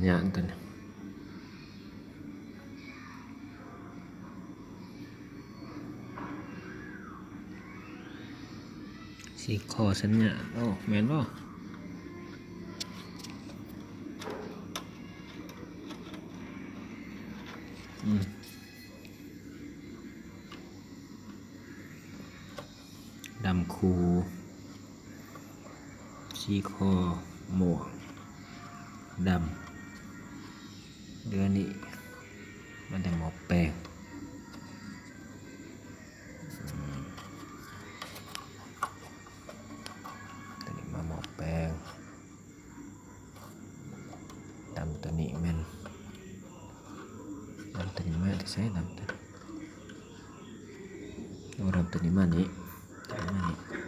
ຍາກຕົວນີ້ ສີຄໍສັນຍາ ໂອ້ ແມ່ນບໍ່? ອືມ ດຳຄູ ສີຄໍ ມ່ວງ ດຳ ເດືອນນີ້ມາແຕ່ໝໍ້ແປງ ອືມ ຕົວນີ້ມາໝໍ້ແປງ. ດຳຕົວນີ້ແມ່ນ ດຳຕົວນີ້ມາແຕ່ໃສ? ດຳຕົວນີ້ ໂອ້ ດຳຕົວນີ້ມານີ້ ຕົວນີ້ມານີ້